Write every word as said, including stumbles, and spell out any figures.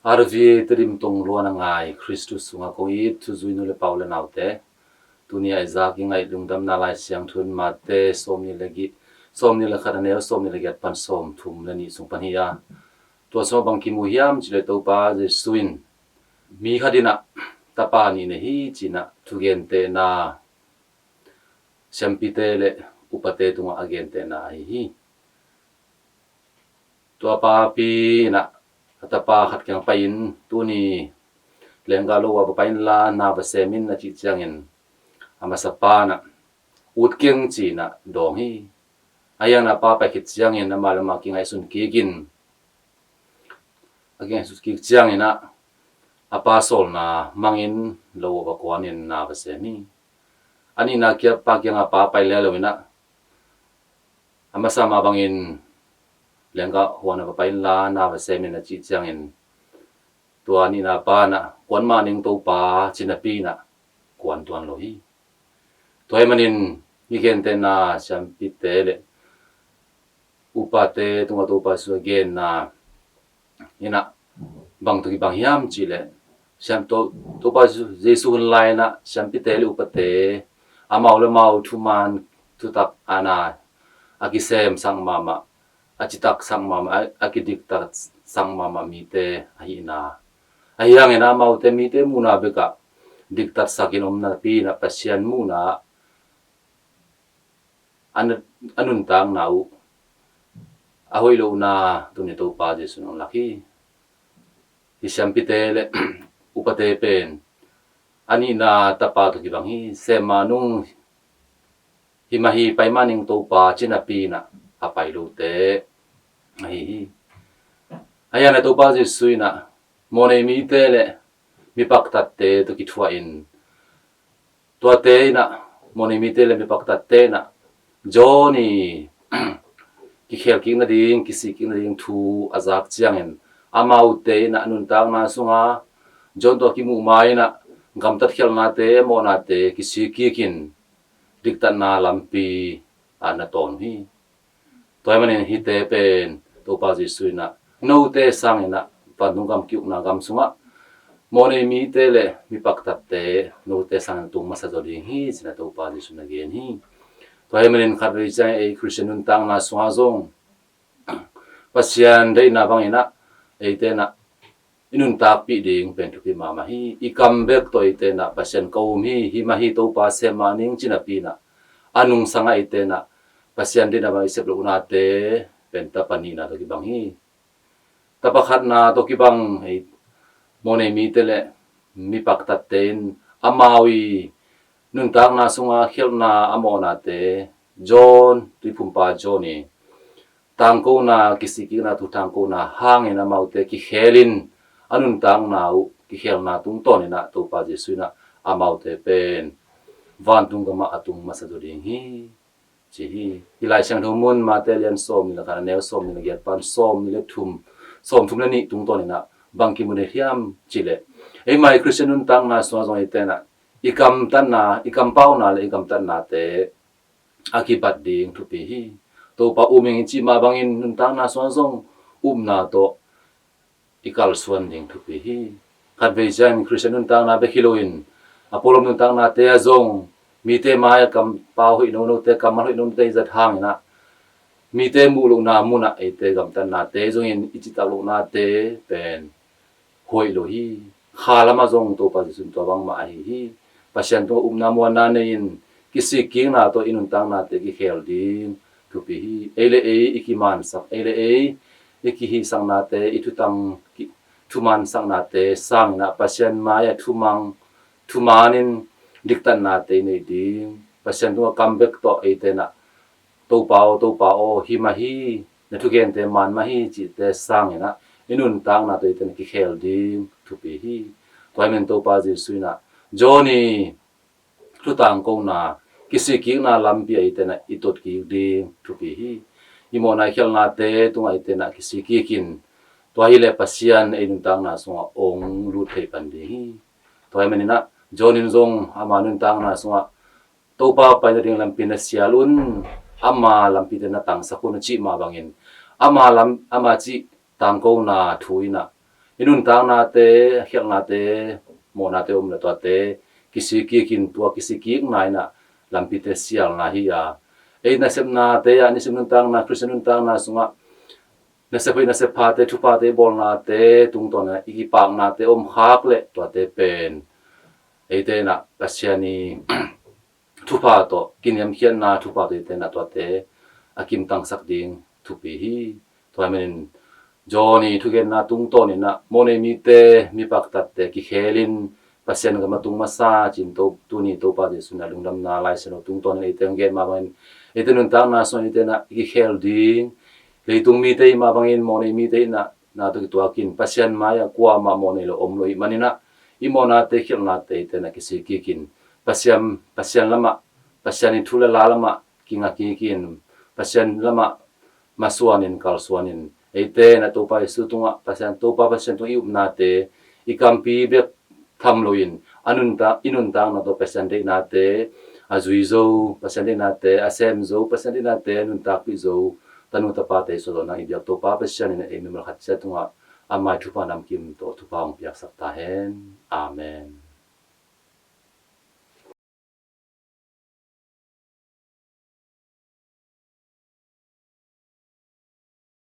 R V A Tedim tong luan a ngai Khristu sungah kong it thuzui nu le pa u le naute, tuni a i zak i ngaih lungdamna Lai Siangtho in Mate sawmnih le gi-, sawmnih le khat a neu sawmnih le giat pan sawmthum le nih sung pan hi a, tua sungah bang kimu hiam cih leh Topa Jesu in mi khat in ah tapa nih nei hi ci-in ah thugentehna siampite le upate tungah a gentehna ahi hi. Tua papi in ah a tapa khat kiang pai-in, tuni lenggah lo ah va pai inla na va sem in a cih ciangin, a masa pa in ah ut keng ci-in ah dawng hi. Ahi hangin a pa pai khit ciangin amah le amah kingaihsun kik in, a kingaihsun kik ciangin ah a pa sawlna mangin lo ah va kuanin na va sem hi. A nihna kia pa kiangah a pa pai lelo in ah, a masa mah bangin lenggah huan ah va pai inla na va sem in a cih ciangin, tua nihna pa in ah kuan mah ning Topa ci napi in ah kuan tuan lo hi. Tua ahih manin i gentehna siampite le upate tungah Topa Jesu a genna in ah bang tawh kibang hiam cih leh, siam To-, Topa Jesu hun lai in ah siampite le upate amau le amau thuman thutak a na a kisemsak mahmah, a citaksak mahmah, a, a kidiktatsak mahmah mite ahihna. Ahi hangin amaute mite muhna bekah diktatsakin om napi in ah Pasian muhna a, a nuntakna uh a hoih lohna tuni Topa Jesu in hong lak hi. Hih siampite le upate pen a nihna tapa tawh kibang hi. Sem mah nung, hi mah hi, pai mah ning Topa ci napi in ah a pai lote ahi hi. Ahi hangin ah Topa Jesu in ah mawhnei mite le mi paktatte tawh kithuah in, tuate in ah, mawhnei mite le mi paktatte in ah John i kikhel kik nading, kisik kik nading thu a zak ciangin, amaute in ah a nuntakna sungah John tawh a kimuh ma in ah gamtat khialhnate, mawhnate kisik kik in diktatna lampi ah na tawn uh hi. Tua ahih manin hihte pen Topa Jesu in ah note sangin ah vantung gam ki-ukna gam sungah mawhnei mite le mi paktatte note sangin tung masa zaw ding hi ci-in ah Topa Jesu in a gen hi. Tua ahih manin khatvei ciang ei Khristian nuntakna sungah zong Pasian deihna bangin ah eite in ah i nuntakpih ding pen thupi mahmah hi. I kam bek tawh eite in ah Pasian ka um hi, hi mah hi, Topa sem mah ning ci napi in ah a nungsang ah eite in ah Pasian deihna bang i sep lohnate pen tapa nihna tawh kibang hi. Tapa khatna tawh kibang ei mawhnei mite le mi paktatte in amau i nuntakna sungah khialhna a mawhnate John, Tuiphumpa John i tangkona, kisikkikna thu tangkona hangin amaute kikhel in a nuntakna uh kikhelna tungtawn in ah Topa Jesu in ah amaute pen vantung gamah a tung masa zaw ding hi ci hi. Hih Lai Siangtho mun Mate lian sawmnih le khat a neu sawmnih le giat pan sawmnih le thum, sawmthum le nih tungtawn in ah bang kimu ding hiam cih leh, eimah i Khristian nuntakna sungah zong eite in ah i kamtatna, i kampauna le i kamtatnate a kibat ding thupi hi. Topa um ing i cih mah bangin nuntakna sungah zong upna tawh i kalsuan ding thupi hi. Khatvei ciang Khristian nuntakna bek hi loin a pualam nuntaknate ah zong mite mai-ah kampau hoih nonote, kammal hoih nonote i zat hangin ah mite muh lohna munah eite gamtatnate zongin i citak lohnate pen hoih lo hi. Kha lamah zong Topa Jesu in tua bangmah ahi hi. Pasian tungah upna muanna nei-in kisikkikna tawh i nuntaknate kikhel ding thupi hi. Ei le ei i kimansak, ei le ei i kihisaknate, i thutang ki-, thumansaknate sangin ah Pasian mai-ah thumang, thumanin diktatnate i neih ding, Pasian tungah kam bek tawh eite in ah Topa aw, Topa aw, hi mah hi, na thugente man mah hi cihte sangin ah i nuntakna tawh eite in ah kikhel ding thupi hi. Tua ahih manin Topa Jesu in ah John i thu tangkona, kisikkikna lampi ah eite in ah i tot kik ding thupi hi. I mawhna i khialhnate tungah eite in ah kisik kik in, tua hi leh Pasian ei nuntakna sungah ong lut thei pan ding hi. Tua ahih manin ah John in zong ama nuntakna sungah Topa pai nading lampi na sial un, ama lampite na tangsak un a cih mah bangin, ama lam, ama cih tangkona thu in ah i nuntaknate, a khialhnate, mawhnate om le tuate kisik kik in, tua kisik kikna in ah lampite sialna hi a, ei nasepnate ah, nisim nuntakna, Khristian nuntakna sungah nasep hoih, nasep phate, thuphate i bawlnate tungtawn ah i kipaknate om khak leh tuate pen eite in ah Pasian i thupha tawh, kiniamkhiatna thupha tawh eite in ah tuate a kimtangsak ding thupi hi. Tua ahih manin John i thugenna tungtawn in ah mawhnei mite, mi paktatte kikhelin Pasian gam a tung masa ci-in to, tuni Topa Jesu in ah lungdamna Lai Siangtho tungtawn in eite hong gen mah bangin, eite nuntakna sungah eite in ah kikhel ding, leitung mite i hih mah bangin mawhnei mite in ah na tawh kituakin Pasian mai-ah kuamah mawhnei lo om lo i hih manin ah i mawhnate, khialhnate eite in ah kisik kik in, Pasian, Pasian lamah, Pasian i thu le la lamah kinga kik in, Pasian lamah masuan in, kalsuan in, eite in ah Topa Jesu tungah, Pasian, Topa Pasian tungah i upnate i kampi bek tham loin, a nuntak, i nuntakna tawh Pasian deihnate a zui zo, Pasian deihnate a sem zo, Pasian deihnate a nuntakpih zo tanu tapate i suahzawhna i biak Topa Pasian in ei mimal khat ciat tungah a mai thupha namkim tawh thupha hong piaksak ta hen. Amen.